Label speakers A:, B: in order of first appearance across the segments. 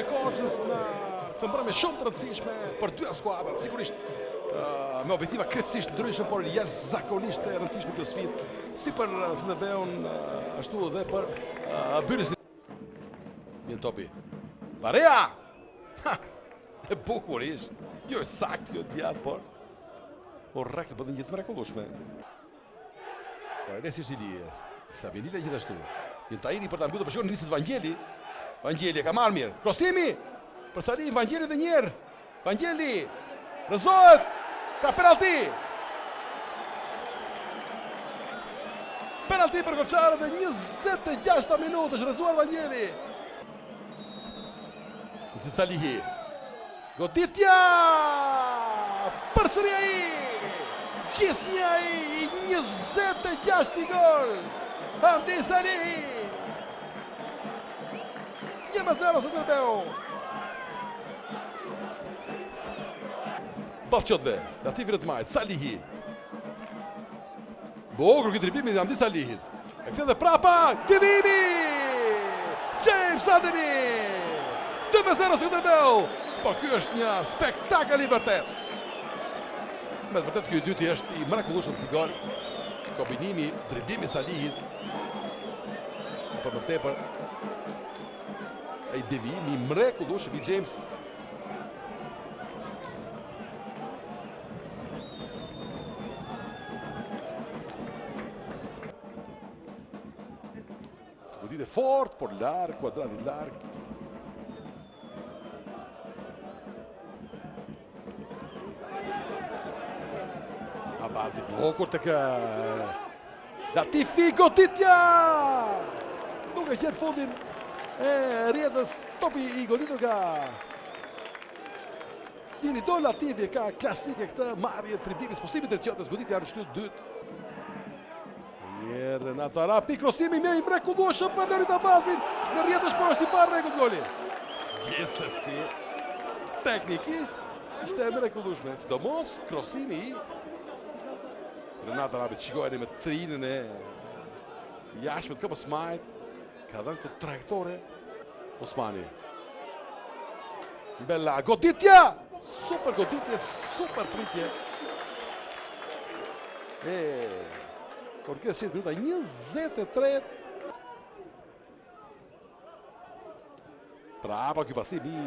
A: e Korçës në këtë mbrëmje shumë të rëndësishme për dyja skuadrat, sigurisht me objektiva krejtësisht ndryshëm, por jashtëzakonisht e rëndësishme kjo sfidë, si për Skënderbeun, ashtu edhe për Bylisin. Vjen topi. Varea! Ha! E bukur ishte. Jo e saktë, jo djathtë, por korrekt bën një të mrekullueshme. Por Enesi është i lirë. Sabinita gjithashtu. Një Tahiri për ta mbyllur, por shikon niset Vangjeli. Vangjeli e ka marrë mirë. Krosimi për Salih Vangjeli edhe një herë. Vangjeli rrëzohet. Ka penallti. Penallti për Korçarët dhe 26 minutë është rrëzuar Vangjeli. Niset Salihi. Goditja! Përsëri ai! Gjithnjë ai i 26 gol! Hamdi Salihi! 1-0 Skënderbeu! Ballqotëve, Latifi në të majtë, Salihi. Bukur ky driblim i Hamdi Salihit. E kthen dhe prapa, devijimi! James Adeni! 2-0 Skënderbeu! Por ky është një spektakël i vërtetë. Me të vërtetë ky i dyti është i mrekullueshëm si gol. Kombinimi, driblimi i Salihit. Për më tepër, ai devijimi i mrekullueshëm i James Goditje fort, por larg, kuadratit larg. Abazi bukur tek Latifi goditja! Nuk e gjen fundin e rrjetës topi i goditur nga Dirido Latifi ka klasike këtë marrje driblimi spostimit të qendrës goditja në shtyllë dytë. Mirë, Renato Arapi, krosimi më i mrekullueshëm për Leonid Abazin, në rrjetë është por është i parregullt goli. Gjithsesi, teknikisht ishte e mrekullueshme, sidomos krosimi i Renato Arapit, shikojeni me trinën e jashtme të këmbës majtë, Ka dhënë këtë trajektore Osmani. Bella, goditja! Super goditje, super pritje. E, Orges Shehit, minuta 23. Prapa ky pasim i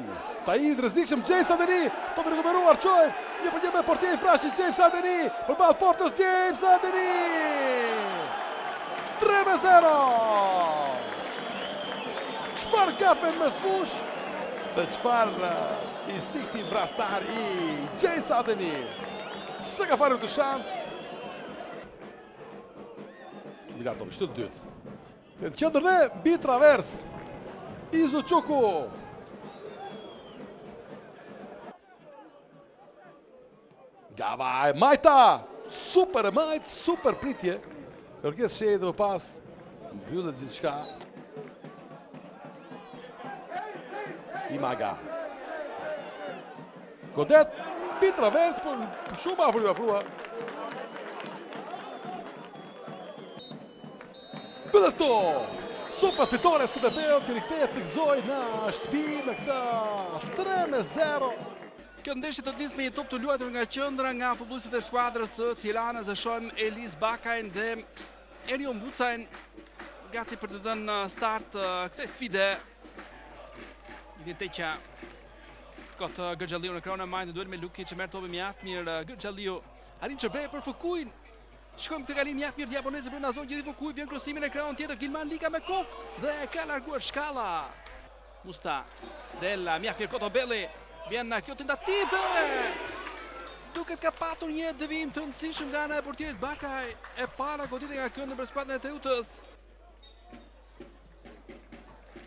A: Tahirit rrezikshëm James Adeni, topi rikuperuar çojmë. Një për një me portierin Frashëri James Adeni, përballë portës James Adeni. 3-0. Çfarë gafe në mesfushë dhe çfarë eh, instinkti vrastar i James Adeni. S'e ka falur këtë shans. Shumë i lartë topi, shtyllë dytë. Në qendër dhe mbi traversë. Izuçuku. Gava e majta. Super e majtë, super pritje. Orges Shehit dhe më pas mbyllet gjithçka. Imaga. Godet mbi traversë, por shumë afër iu afrua. Mbyllet këtu! Super fitore e Skënderbeut që rikthehet të gëzojë në shtëpi me këtë 3-0.
B: Kjo ndeshje do të nisë me një top të luajtur nga qendra nga futbollistët e skuadrës së Tiranës dhe shohim Elis Bakajn dhe Erion Vucajn gati për të dhënë start kësaj sfide. Një teqa Kot Gërxhalliu në krahun e majtë në duel me Lukic që merr topin mjaft mirë Gërxhalliu arrin të shërbejë për Fukujn Shikojmë këtë kalim mjaft mirë të japonezëve brenda zonë gjithë Fukui vjen krosimin e krahun tjetër Gilman Lika me kokë dhe e ka larguar Shkalla. Musta del mjaft mirë Kotobelli vjen në kjo tentativë. Duket ka patur një devijim të rëndësishëm nga ana e portierit Bakaj e para goditje nga këndi për skuadrën e Teutës.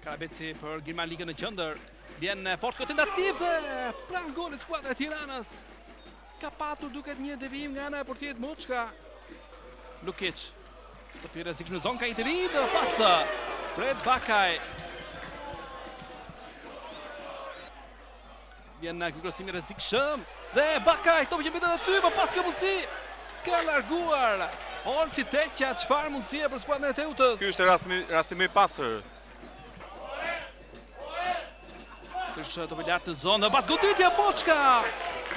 B: Karabeci për Gilman Likën në qendër. Vjen fort kjo tentativë dhe pranë golit skuadra e Tiranës. Ka patur duket një devijim nga ana e portierit Moçka. Lukic. Topi i rrezikshëm në zonë ka një devijim dhe pas pret Bakaj. Vjen ky krosim i rrezikshëm dhe Bakaj, topi që mbetet aty, më pas kjo mundësi ka larguar. Olsi Teqja, çfarë mundësie për skuadrën e Teutës.
C: Ky është rasti rasti më i pastër.
B: Sërish topi lart në zonë dhe pas goditje Moçka!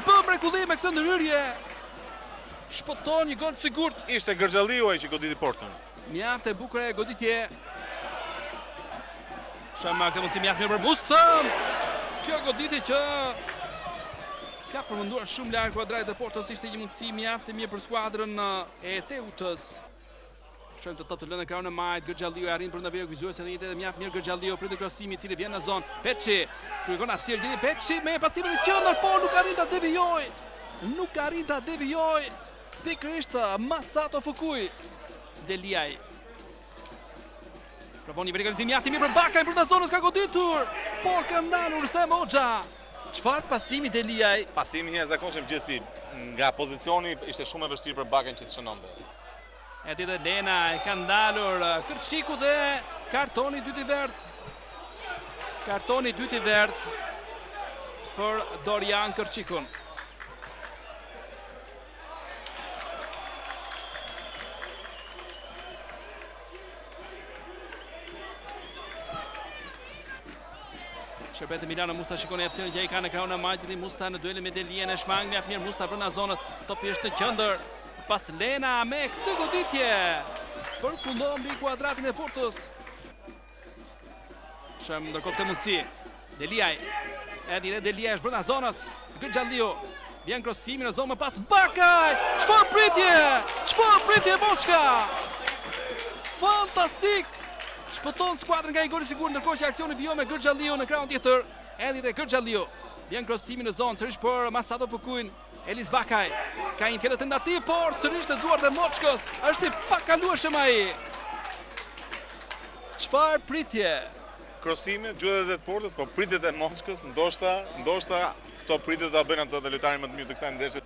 B: Bën mrekulli me këtë ndërhyrje. Shpëton një gol të sigurt.
C: Ishte Gërxhalliu ai që goditi portën.
B: Mjaft e bukur ajo goditje. Shohim këtë mundësi mjaft mirë për Mustën. Kjo goditje që ka përfunduar shumë larg kuadratit të portës ishte një mundësi mjaft e mirë për skuadrën e Teutës. Shohim këtë top të lënë në krahun e majtë, Gërxhalliu e arrin brenda vijës kufizuese dhe një tjetër mjaft mirë Gërxhalliu prit krosimi i cili vjen në zonë. Peçi, kërkon hapësirë gjeni Peçi me pasimin në qendër, por nuk arrin ta devijojë. Nuk arrin ta devijojë. Pikërisht Masato Fukui. Deliaj. Provon një vertikalizim mjaft i mirë për Bakajn brenda zonës ka goditur, por ka ndalur Rustem Hoxha. Çfarë pasimi Deliaj?
C: Pasimi i jashtëzakonshëm gjithsesi nga pozicioni ishte shumë e vështirë për Bakajn që të shënonte.
B: E tjetër Lena e ka ndalur Kërçiku dhe kartoni i dytë i verdhë. Kartoni i dytë i verdhë për Dorian Kërçikun. Shërbet Milano Musta shikoni hapësirën që ai ka në krahun e majtë dhe Musta në duelin me Deliajn e shmang mjaft mirë Musta brenda zonës. Topi është në qendër. Pas Lena me këtë goditje. Përfundon mbi kuadratin e portës. Shohim ndërkohë këtë mundësi. Deliaj. Edhe Deliaj është brenda zonës. Gërxhalliu. Vjen krosimi në zonë më pas Bakaj. Çfarë pritje? Çfarë pritje Moçka? Fantastik! Shpëton skuadrën nga një gol i sigurt ndërkohë që aksioni vijon me Gërxhalliu në krahun tjetër. Edhe te Gërxhalliu. Vjen krosimi në zonë sërish për Masato Fukuin. Elis Bakaj ka një tjetër tentativë, por sërish te duart e Moçkës. Është i pakalueshëm ai. Çfarë pritje?
C: Krosime, gjuajtjet drejt portës, po pritjet e Moçkës, ndoshta, ndoshta këto pritje do ta bëjnë atë dhe lojtarin më të mirë të kësaj ndeshje.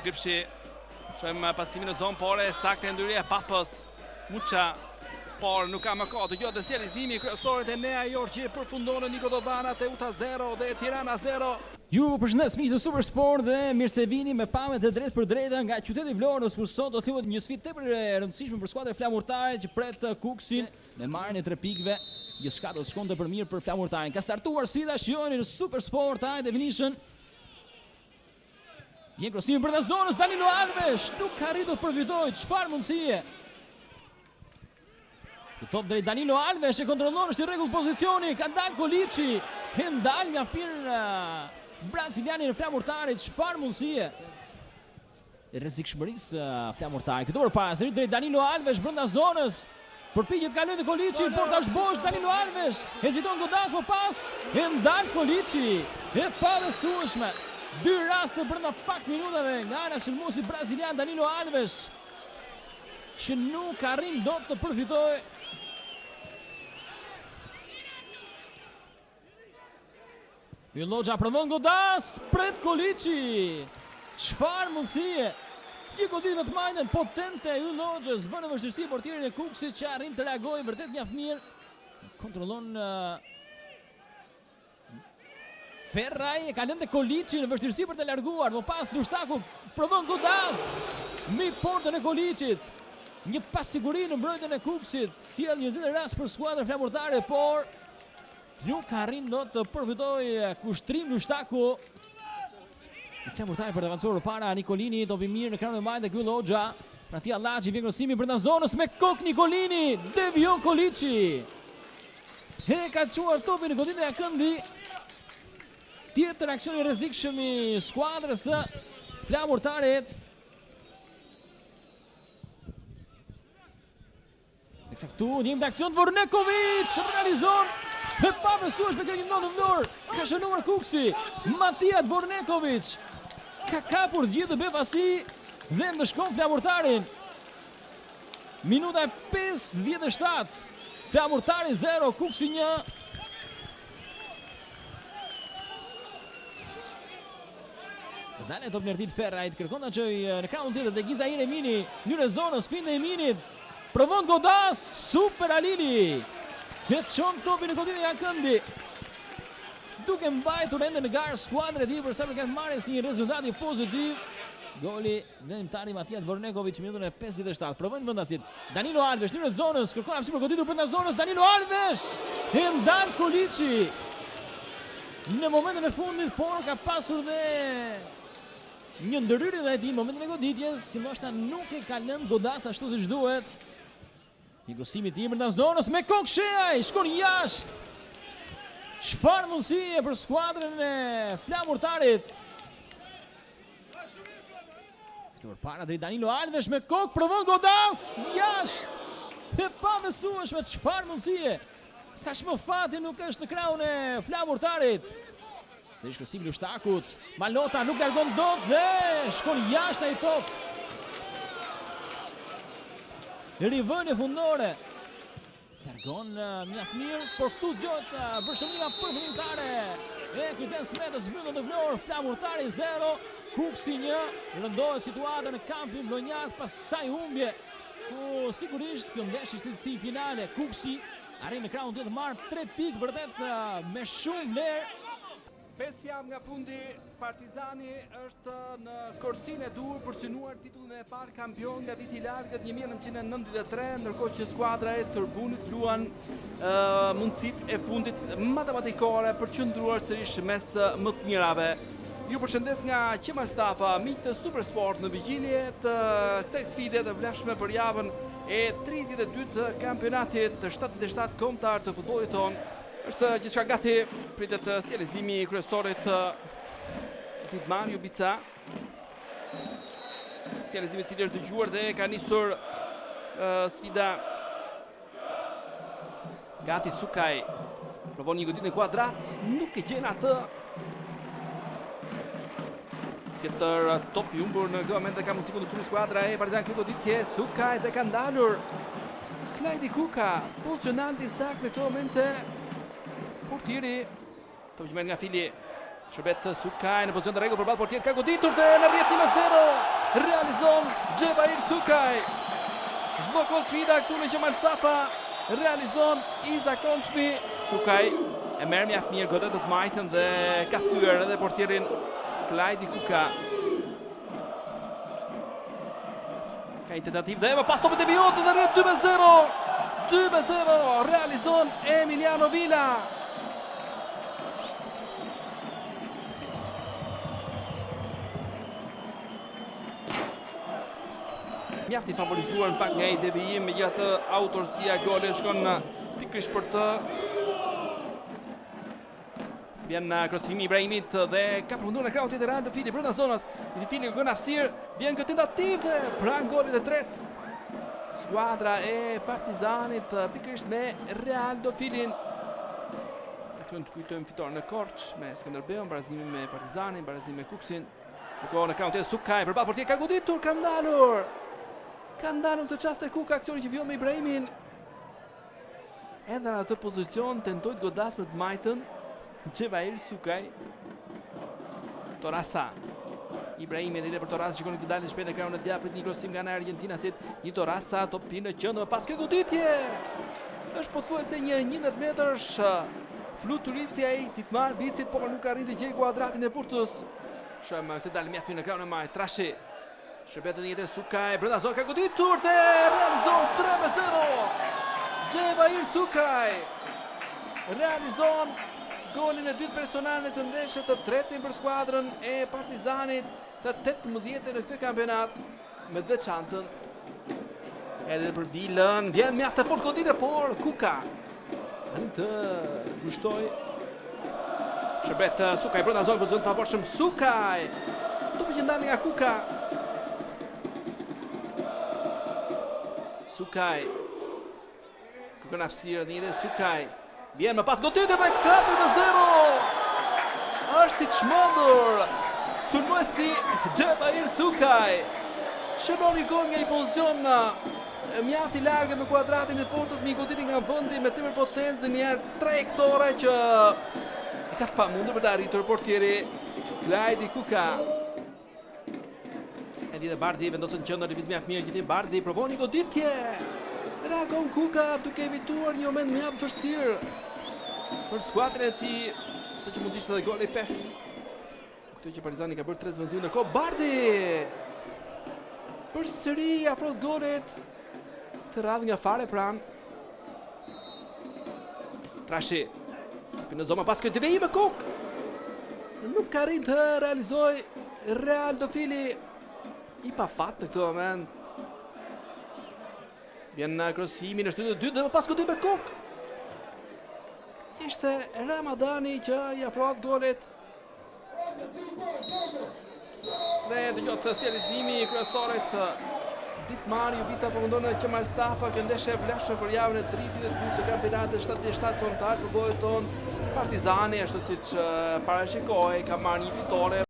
B: Gripshi, shohim pasimin në zonë, por e saktë ndërhyrja e Papës. Muça, por nuk ka më kohë. Dëgjohet dhe sinjalizimi kryesor te Nea Jorgji përfundon në Niko Dovana, Teuta 0 dhe Tirana 0.
D: Ju përshëndes miq të Super Sport dhe mirë se vini me pamje të drejtpërdrejta nga qyteti i Vlorës ku sot do të luhet një sfidë tepër e rëndësishme për skuadrën e Flamurtarit që pret Kukësin me marrjen e tre pikëve. Gjithçka do të shkonte për mirë për Flamurtarin. Ka startuar sfida, shijojeni në Super Sport High Definition. Vjen krosimi brenda zonës Danilo Alves, nuk ka arritur të përfitojë. Çfarë mundësie? Ky top drejt Danilo Alves e kontrollon, është i rregullt pozicioni, ka dalë Koliçi, e ndal mjaft mirë brazilianin e Flamurtarit, çfarë mundësie? Rrezikshmërisë Flamurtarit. Këtu përpara, sërish drejt Danilo Alves brenda zonës. Përpiqet të kalojë te Koliçi, porta është bosh, Danilo Alves heziton të godasë më pas e ndal Koliçi. E pabesueshme. Dy raste brenda pak minutave nga ana e sulmuesit brazilian Danilo Alves që nuk arrin dot të përfitojë. Yll Hoxha provon godasë, pret Koliçi. Çfarë mundësie! Një goditje me të majtën potente e Yll Hoxhës, vë në vështirësi portierin e Kukësit që arrin të reagojë vërtet mjaft mirë. Kontrollon Ferraj e ka lënë te Koliçi në vështirësi për të larguar, më pas Lushtaku provon godasë mbi portën e Koliçit. Një pasiguri në mbrojtjen e Kukësit, sjell një tjetër rast për skuadrën flamurtare, por Nuk arrin dot të përfitojë Kushtrim Lushtaku. Flamurtari për të avancuar përpara Nikolini, topi mirë në krahun e majtë tek Yll Hoxha. Natia Laçi vjen krosimi brenda zonës me kokë Nikolini, devijon Koliçi. E ka çuar topin në goditje nga këndi. Tjetër aksion i rrezikshëm i skuadrës së Flamurtarit. Teksa këtu, një aksion Dvornekovic, realizon e pabesueshme kjo që ndodh në Vlorë, ka shënuar Kukësi, Matija Dvornekovic, ka kapur gjithë befasi dhe ndëshkon Flamurtarin. Minuta 57, Flamurtari 0, Kukësi 1. Dalë top Nertil Ferrajt, kërkon ta çojë në krahun tjetër tek Izair Emini, hyrje e zonës, fintë e Eminit, provon godasë, super Halili, e çon topin në goditje nga këndi, duke mbajtur ende në garë skuadrën e tij për sa i përket marrjes së një rezultati pozitiv, goli vendimtar i Matija Dvornekovic minutën e 57, provojnë vendasit, Danilo Alves, hyrje e zonës, kërkon hapësirë për goditur brenda zonës, Danilo Alves, e ndal Koliçi. në momentin e fundit, por ka pasur dhe një ndërhyrje ndaj tij në momentin e goditjes, që ndoshta nuk e ka lënë godasë ashtu siç duhet. Një krosim i tij brenda zonës me kokë Shehaj, shkon jashtë. Çfarë mundësie për skuadrën e Flamurtarit. Këtu përpara drejt Danilo Alves me kokë provon godasë jashtë. E pabesueshme çfarë mundësie. Tashmë fati nuk është në krahun e Flamurtarit. Dhe ish krosimi i Lushtakut. Malota nuk largon dot dhe shkon jashtë ai top. Rivënie fundore. Largon mjaft mirë, por këtu dëgjohet vërshëllima përfundimtare e Kujtens Metës mbyllet në Vlorë, Flamurtari 0, Kukësi 1, rëndohet situata në kampin vlonjat pas kësaj humbje, ku sigurisht kjo ndeshje ishte si finale, Kukësi arrin në krahun tjetër të marrë 3 pikë vërtet me shumë vlerë.
B: 5 javë nga fundi, Partizani është në korsinë e duhur për të synuar titullin e parë kampion nga viti i largët 1993, ndërkohë që skuadra e Tërbunit luan mundësitë e fundit matematikore për të qëndruar sërish mes më të mirave. Ju përshëndes nga Qemal Stafa, miq të Supersport në vigjilje të kësaj sfide të vlefshme për javën e 32 të kampionatit të 77 kombëtar të futbollit tonë. Është gjithçka gati, pritet sinjalizimi i kryesorit Ditmar Jubica. Sinjalizimi i cili është dëgjuar dhe ka nisur sfida Gati Sukaj. Provon një goditje në kuadrat, nuk e gjen atë. Tjetër top i humbur në këtë moment dhe ka mundësi kundërsulmi skuadra e Partizanit kjo goditje Sukaj dhe ka ndalur Klajdi Kuka, pozicional i saktë në këto momente. Portieri, topi që merret nga Fili. Shërbet Sukaj në pozicion të rregullt përballë portierit ka goditur dhe në rrjetë 1-0. Realizon Xhevair Sukaj. Zhbllokon sfida këtu në Qemal Stafa. Realizon i zakonshmi Sukaj. E merr mjaft mirë godet të majtën dhe ka thyer edhe portierin Klajdi Kuka. Ka një tentativë dhe më pas topi devijohet në rrjetë 2-0. 2-0 realizon Emiliano Vila. Mjaft i favorizuar në fakt nga ai devijim, megjithatë autorësia e golit shkon pikërisht për të. Vjen në krosimi i Ibrahimit dhe ka përfunduar në krahun tjetër Realdo Fili brenda zonës. I Fili kërkon hapësirë, vjen kjo tentativë dhe pranë golit të tretë. Skuadra e Partizanit pikërisht me Realdo Filin. Aty të kujtojmë fitoren në Korçë me Skënderbeun, barazimin me Partizanin, barazimin me Kukësin. Ndërkohë në krahun tjetër Sukaj përballë portierit ka goditur, ka ndalur. Ka ndalur këtë çast e Kuka aksioni që vijon me Ibrahimin. Edhe në atë pozicion tentoi të godasë me të majtën Xhevair Sukaj. Torasa. Ibrahimi edhe për Torasa shikoni këtë dalje shpejt në krahun e djathtë prit një krosim nga ana e argjentinasit. Një Torasa topi në qendër më pas kjo goditje. Është pothuajse një 11 metërsh fluturimthi ai Ditmar Bicit, por nuk arrin të gjejë kuadratin e portës. Shohim këtë dalje mjaft mirë në krahun e majtë. Trashi Shërbet edhe një herë Sukaj, brenda zonës ka goditur dhe realizon 3-0. Xhevair Sukaj realizon golin e dytë personal në këtë ndeshje të tretin për skuadrën e Partizanit të 18 në këtë kampionat me të veçantën edhe për Vilën, vjen mjaft e fortë goditje, por Kuka arrin të ngushtojë. Shërbet uh, Sukaj brenda zonës, pozicion të favorshëm Sukaj. Topi që ndalet nga Kuka. Sukaj. Kërkon hapësirë edhe një herë Sukaj. Vjen më pas goditje me 4-0. Është i çmendur. Sulmuesi Xhevair Sukaj. Shënon një gol nga një pozicion mjaft i largët me kuadratin e portës me një goditje nga vendi me tepër potencë dhe një trajektore që e ka të pamundur për të arritur portieri Klajdi Kuka. Edi dhe Bardhi vendosen në qendër lëviz mjaft mirë gjithnjë Bardhi provon një goditje. Reagon Kuka duke evituar një moment mjaft vështirë për skuadrën e tij, të që mund të ishte edhe goli i pestë. Kujtoj që Partizani ka bërë 3 zëvendësime ndërkohë Bardhi. Përsëri i afrohet golit. Këtë radhë nga fare pranë. Trashi. Topi në zonë pas kjo devijim me kokë. Nuk arrin të realizojë Realdo Fili i pafat në këtë moment. Vjen në krosimi në shtyrjen e dytë dhe më pas goditë me kokë. Ishte Ramadani që i afrohet golit. Dhe dëgjohet sinjalizimi i kryesorit Ditmar Jubica përfundon në Qemal Stafa, kjo ndeshje e vlefshme për javën e 32 të kampionatit 77 kombëtar të futbollit tonë. Partizani, ashtu siç parashikohej, ka marrë një fitore.